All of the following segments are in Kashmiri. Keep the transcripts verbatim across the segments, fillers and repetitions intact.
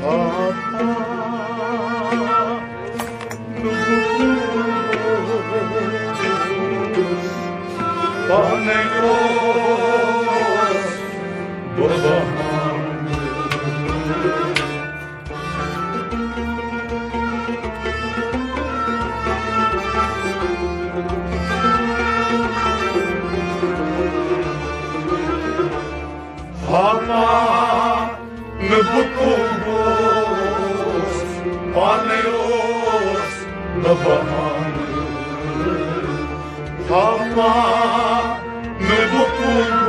پانے اوس بہٕ بہانہٕ۔ ہاوان نہٕ بہٕ کُس اوس، پانے اوس نہٕ بہانہٕ۔ ہاوان نہٕ بہٕ کُس اوس۔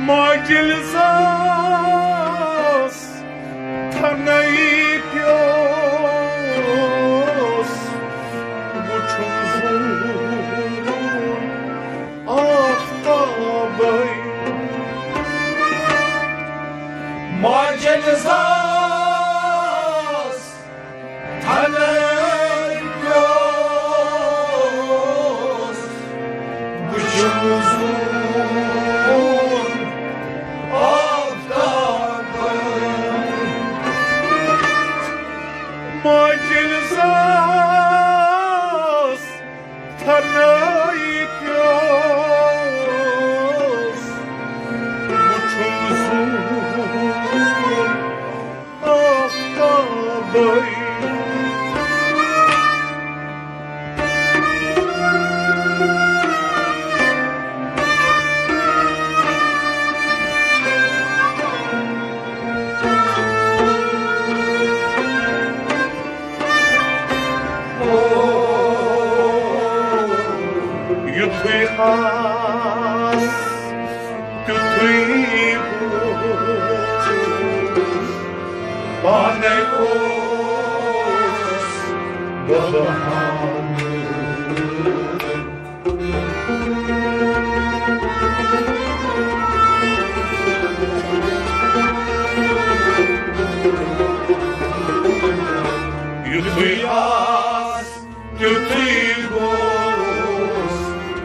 ماجہِ ییٚلہِ زاس تھنَے پیوس، وُچھُم زوٗن آفتابَے۔ ماجہِ ییٚلہِ زاس تھنَے پیوس، وُچھُم زوٗن آفتابَے۔ ماجہِ ییٚلہِ زاس تھنَے پیوس، وُچھُم زوٗن آفتابَے۔ یُتھُے آس تیُتھُے گوٚو، پانے اوس بہانہٕ۔ یُتھُے آس تیُتھُے گوٚوُس،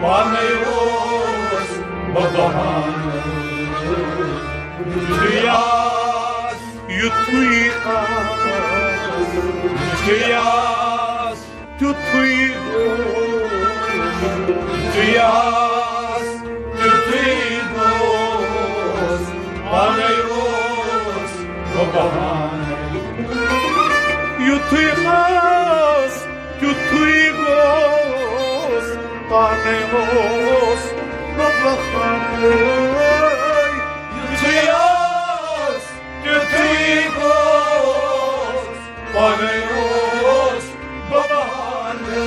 پانے اوس بہٕ بہانہٕ۔ یُتھُے آس، یُتھُے آس، یُتھُے آس، تیُتھُے گوٚوُس۔ یُتھُے آس، تیُتھُے گوٚوُس، پانے اوس بہانہٕ۔ یُتھُے آس، تیُتھُے گوٚوُس، پانے اوس بہانہٕ۔ یُتھُے آس، تیُتھُے گوٚوُس، پانے اوس بہانہٕ۔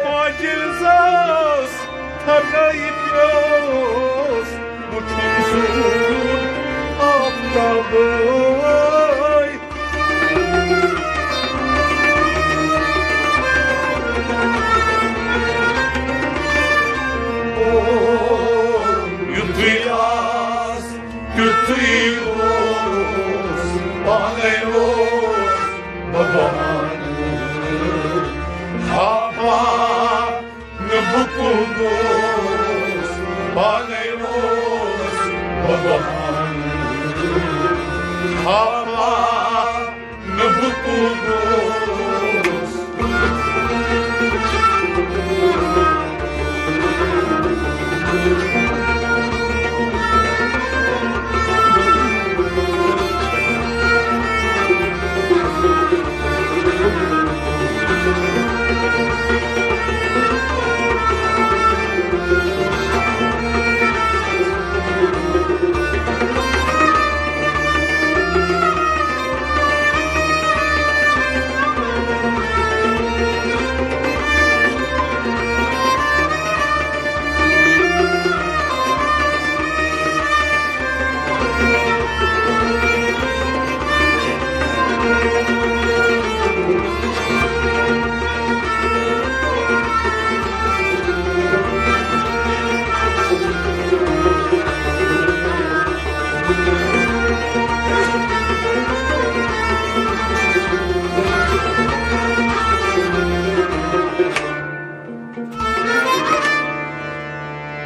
ماجہِ ییٚلہِ زاس تھنَے پیوس، وُچھُم زوٗن آفتابَے۔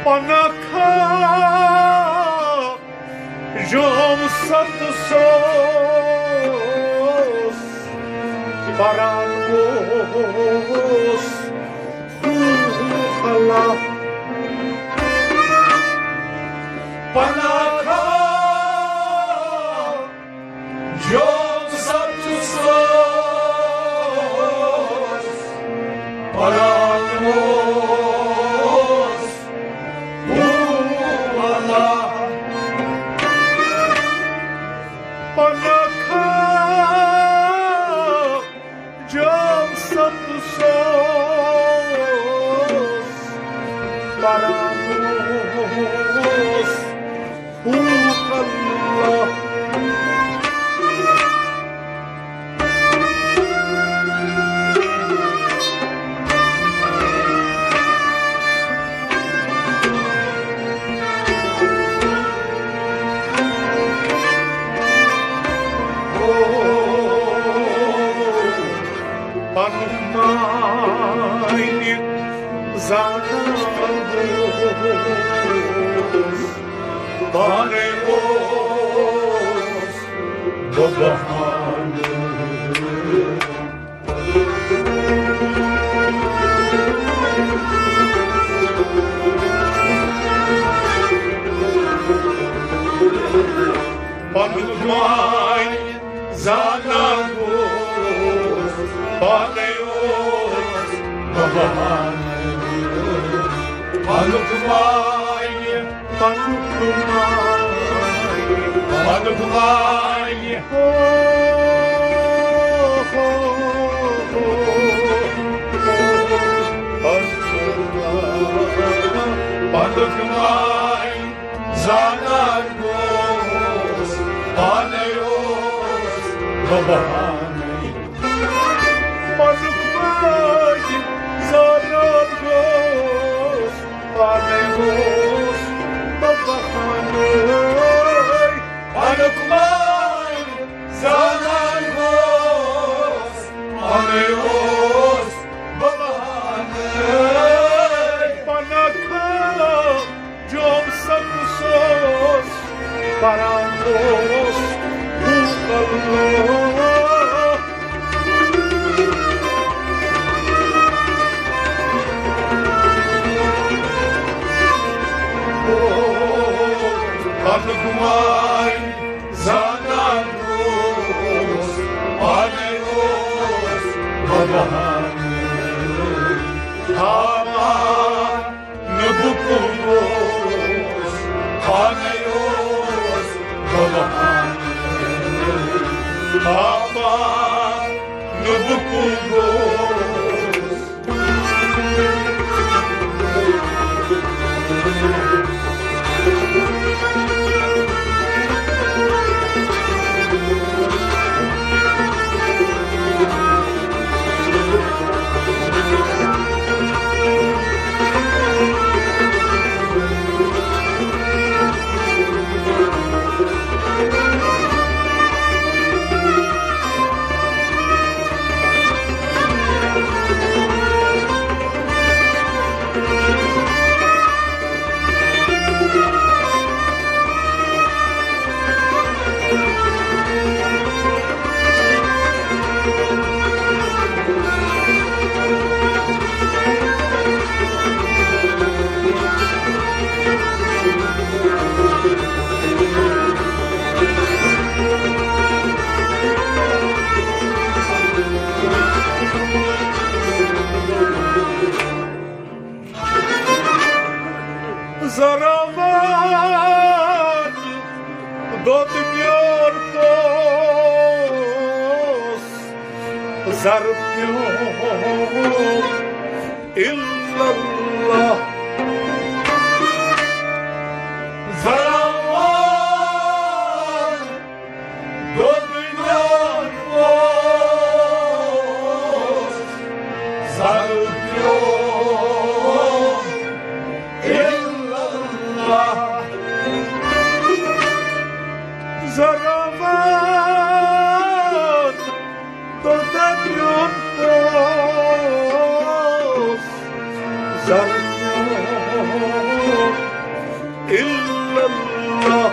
پنکھا جوم ست سوس پران اوس روح اللہ۔ پنکھا جوم ست سوس پران اوس روح اللہ۔ پنکھا جوم ست سوس پران اوس روح اللہ۔ پنُن ماے زانان اوس، پانے اوس بہانہٕ۔ پنُن ماے زانان اوس، پانے اوس بہانہٕ۔ پنُن ماے، پنُن ماے، پنُن ماے۔ پنُن ماے زانان اوس، پانے اوس بہانہٕ۔ پنُن ماے زانان اوس، پانے اوس بہانہٕ۔ پنُن ماے زانان اوس، پانے اوس بہانہٕ۔ پنکھا جوم ست سوس پران اوس روح اللہ۔ پنُن ماے زانان اوس، پانے اوس بہانہٕ۔ ہاوان نہٕ بہٕ کُس گوٚوُس، پانے اوس بہانہٕ۔ ہاوان نہٕ بہٕ کُس گوٚوُس۔ زراوان دۄد میون پوٚز، زر پیوٚم الا اللہ۔ زراوان دۄد میون پوٚز، زر پیوٚم الا اللہ۔ زراوان دۄد میون پوٚز، زر پیوٚم إلا الله.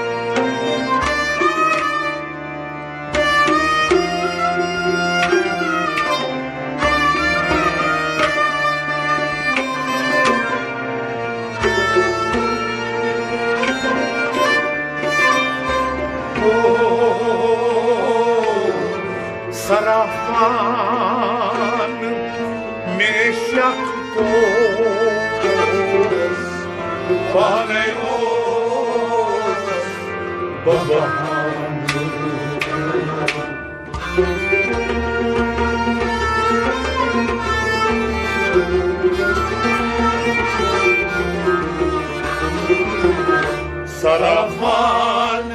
سرافان مےٚ شک اوس، پانے اوس بہانہٕ۔ سرافان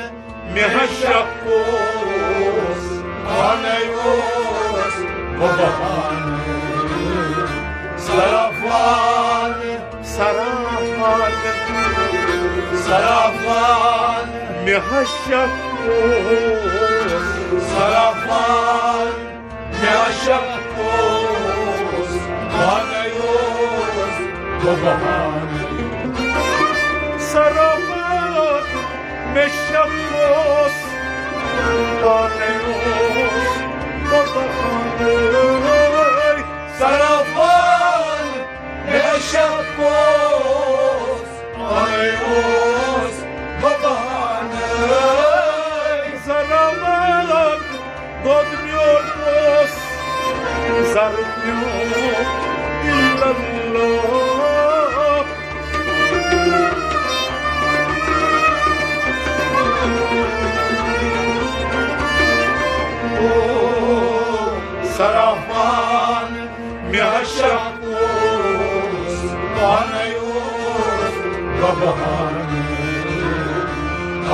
مےٚ ہا شک اوس، پانے اوس بہانہٕ۔ سرافان، سرافان، سرافان، مےٚ ہا شک اوس، سرافان، مےٚ ہا شک اوس، پانے اوس بہانہٕ۔ سرافان، مےٚ شک اوس، پانے اوس بہانہٕ۔ سرافان، مےٚ شک اوس، پانے اوس بہانہٕ۔ سرافان، دۄد میوٗٹھ اوس، زر میوٗٹھ، الا اللہ۔ او سرافان، مےٚ شک اوس، پانے اوس بہانہٕ۔ آ،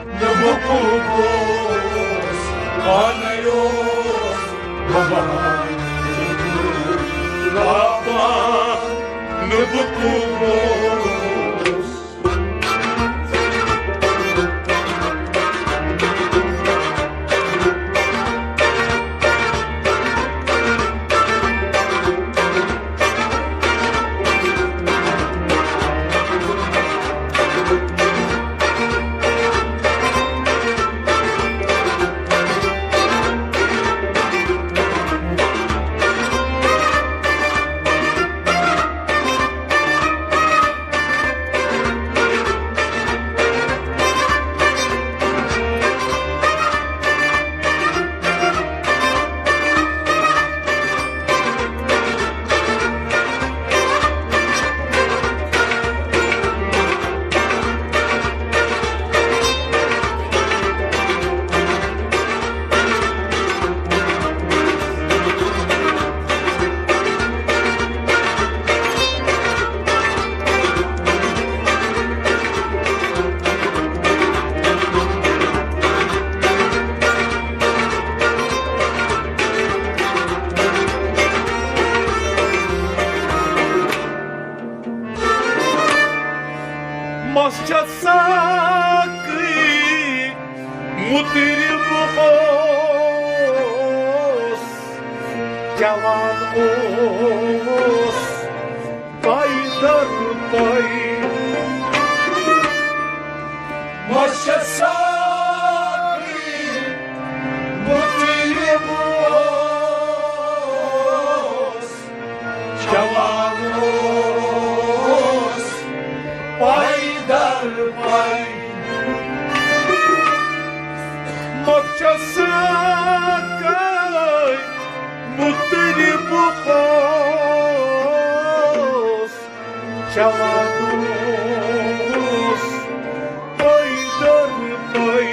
نہٕ بہٕ کُس اوس، پانے اوس بہانہٕ۔ دپان، نہٕ بہٕ کُس اوس۔ مس چھَس ساقٕے مُطرب اوس، جوان اوس پے در پے۔ مس چھَس ساقٕے مُطرب اوس، جوان اوس پے در پے۔ مس چھَس ساقٕے مُطرب اوس، جوان اوس پے در پے۔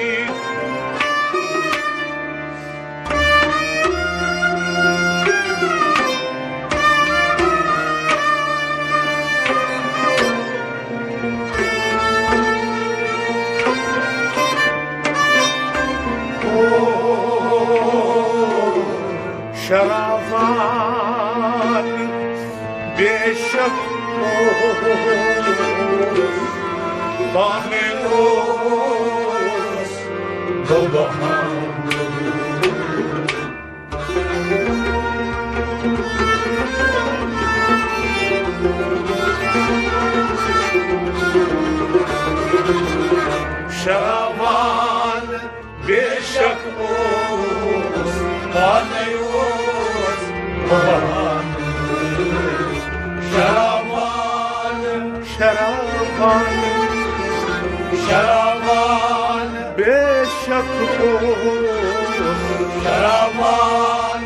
شرافان بے شک اوس، پانے اوس بہانہٕ۔ شراوان بے شک اوس، شراوان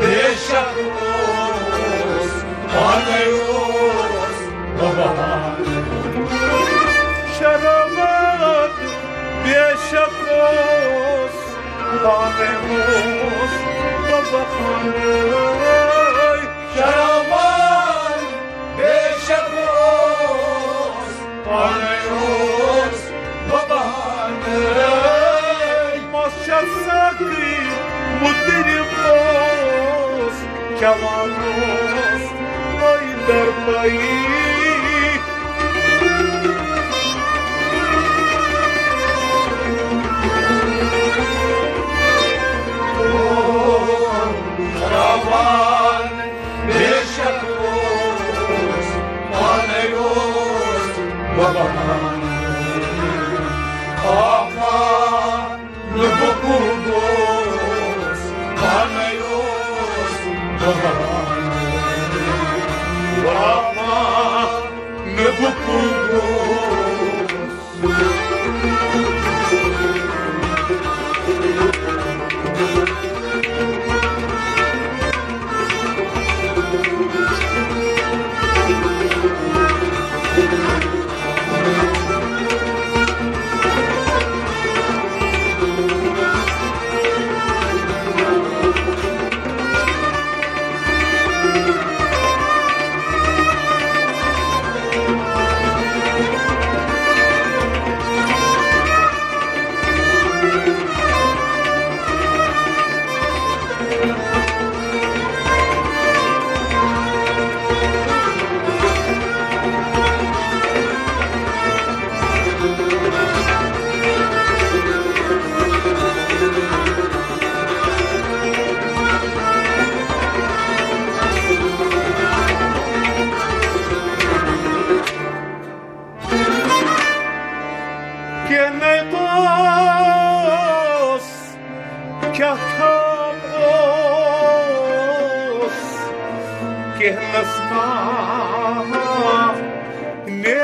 بے شک اوس، پانے اوس بہان۔ شراوان بے شک اوس، پانے اوس بہان۔ شراوان بے شک اوس، پانے اوس بہان۔ مس چھس ساقی مُترِ اوس، چوان اوس پے در پے۔ شراوان بے شک اوس، پانے اوس بہان۔ آفا نہٕ بُکُل گوس، پانے اوس بہان۔ آفا نہٕ بُکُل گوس۔ کینٛہہ نَے اوس، کیٛاہ تام اوس، کینٛہہ نَس ما نے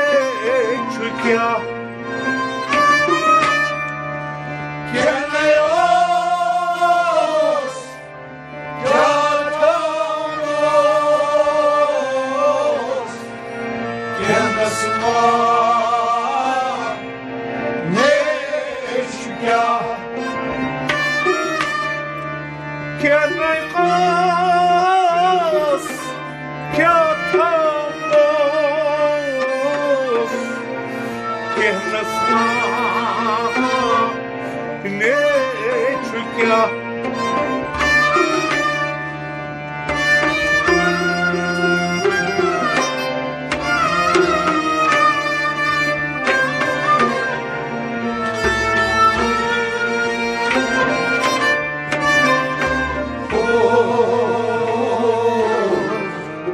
چھُ کیٛاہ۔ کینٛہہ نَے اوس، کیٛاہ تام اوس، کینٛہہ نَس ما نے چھُ کیٛاہ۔ کینٛہہ نَے اوس، کیٛاہ تام اوس، کینٛہہ نَس ما نے چھُ کیٛاہ۔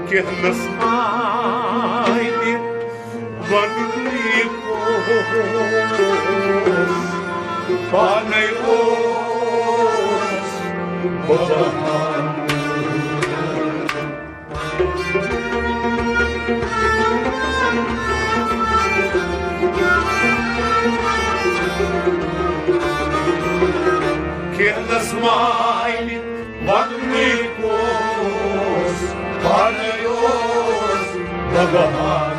کینٛہہ نَس آیہِ وننٕے اوس، پانے اوس بہان۔ کینٛہہ نَس ما آیہِ وننٕے اوس، پانے اوس بہان۔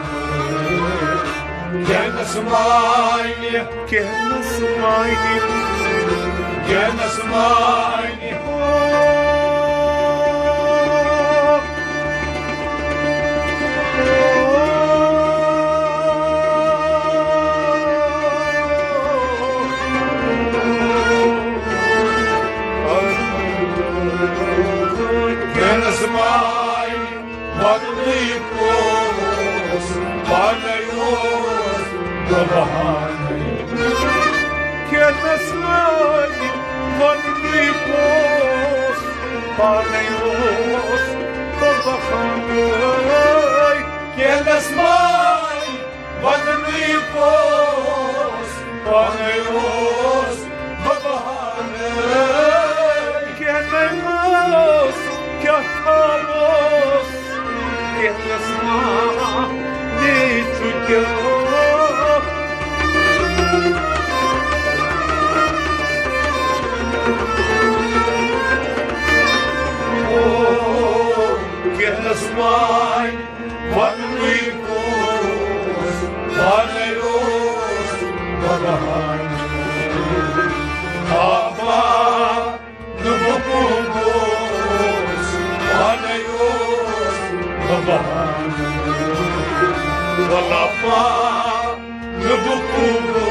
کینٛہہ نَس ما آیہِ، کینٛہہ نَس ما آیہِ، کینٛہہ نَس ما آیہِ۔ کینٛہہ نَس ما آیہِ وننٕے اوس، پانے اوس بہان۔ کینٛہہ نَس ما آیہِ وننٕے اوس، پانے اوس بہان۔ کینٛہہ نَس ما آیہِ وننٕے اوس، پانے اوس بہان۔ کینٛہہ نَے اوس، کیٛاہ تام اوس، کینٛہہ نَس ما نے چھُ کیٛاہ۔ وننُے کُس، پانے اوس بہانہٕ۔ آبا نہٕ بہٕ کُنگوس، پانے اوس بہانہٕ۔ ولا پا نہٕ بہٕ کُنگوس۔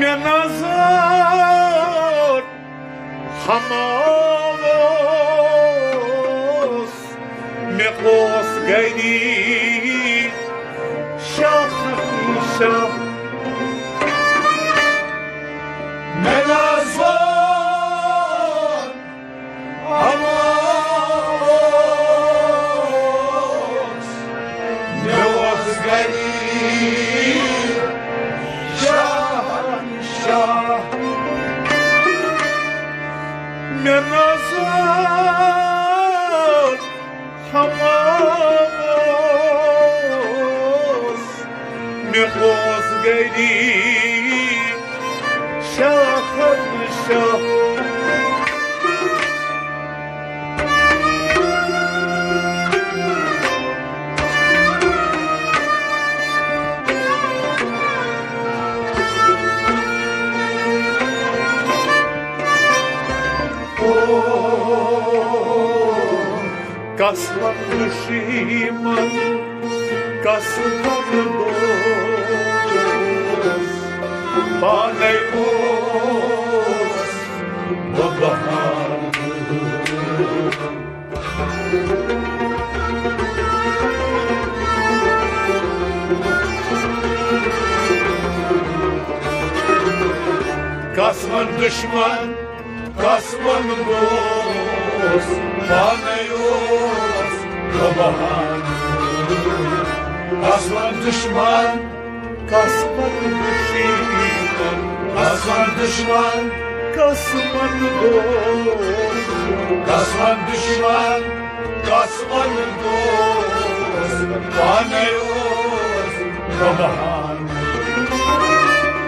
مےٚ نظر ہما اوس، مےٚ اوس گری شاہ شاہ۔ مےٚ نظر ہما اوس، مےٚ اوس گری شاہ شاہ۔ مےٚ نظر ہما اوس، مےٚ اوس گری شاہ شاہ۔ کس وَن دُشمن، کس وَن دوست، پانے اوس بہانہٕ۔ کس وَن دُشمن، کس وَن دوست، پانے اوس بہانہٕ۔ کس وَن دُشمن، کس وَن دُشمن، کس وَن دُشمن، کس وَن دوست، کس وَن دُشمن، کس وَن دوست، پانے اوس بہانہٕ۔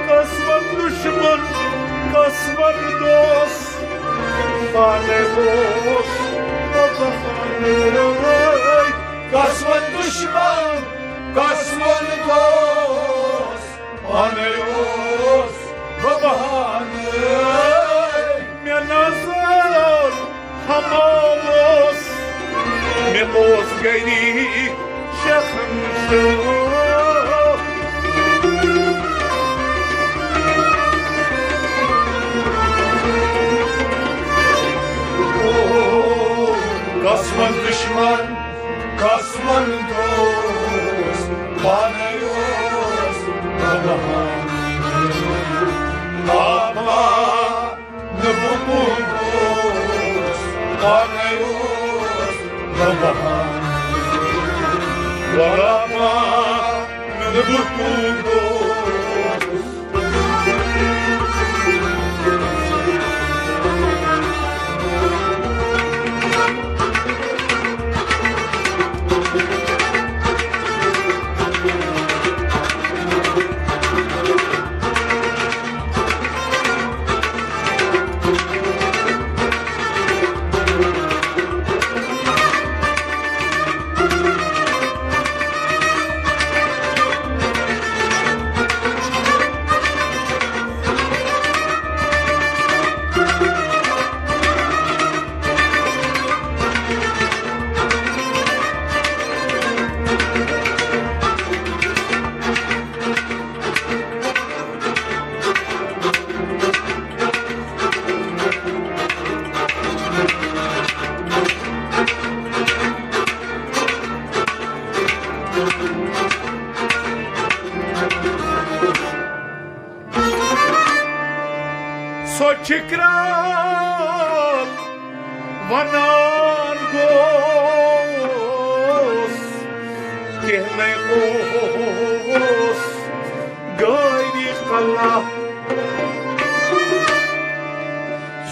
کس وَن دُشمن، کس وَن دوست، پانے اوس بہانہٕ۔ کس وَن دُشمن، کس وَن دوست، پانے اوس بہانہٕ۔ مےٚ نظر ہما اوس، مےٚ اوس گری شاہ شاہ۔ کس وَن دُشمن، کس وَن دوست، پانے اوس بہانہٕ۔ آبا نہٕ بہٕ کُنگوس، پانے اوس بہانہٕ۔ ولا پا نہٕ بہٕ کُنگوس۔ چھِ کرٛال ونان گوٚوُس، کینٛہہ نَے اوس غٲری کلا۔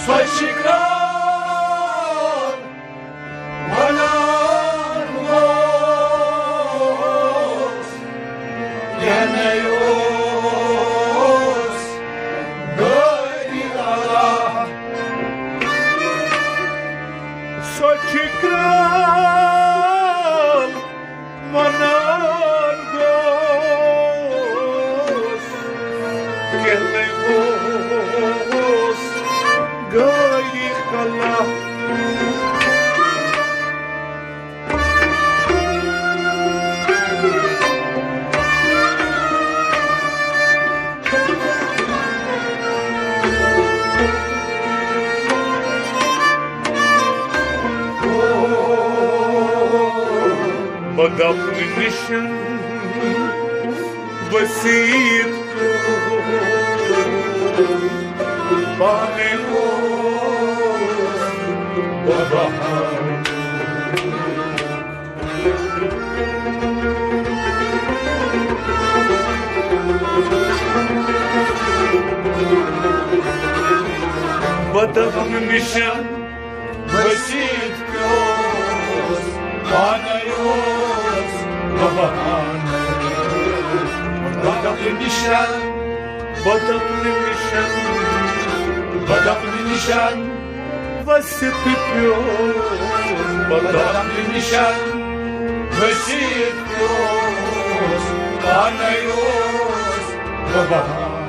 سۄ چھِ کرٛال ونان گوٚوُس، کینٛہہ نَے اوس غٲری کلا۔ سۄ چھِ کرٛال ونان گوٚوُس، کینٛہہ نَے اوس غٲری کلا۔ بہٕ دَپہٕ نِشن ؤسیٖت پانے اوس بہار۔ بہٕ دَپہٕ نِشن ؤسیٖت پیوس، پانے اوس بہار۔ بہٕ دَپہٕ نِشن، بہٕ دَپہٕ نِشن، بہٕ دَپہٕ نِشن ؤسیٖت پیوس، بہٕ دَپہٕ نِشن ؤسیٖت پیوس، پانے اوس بہار۔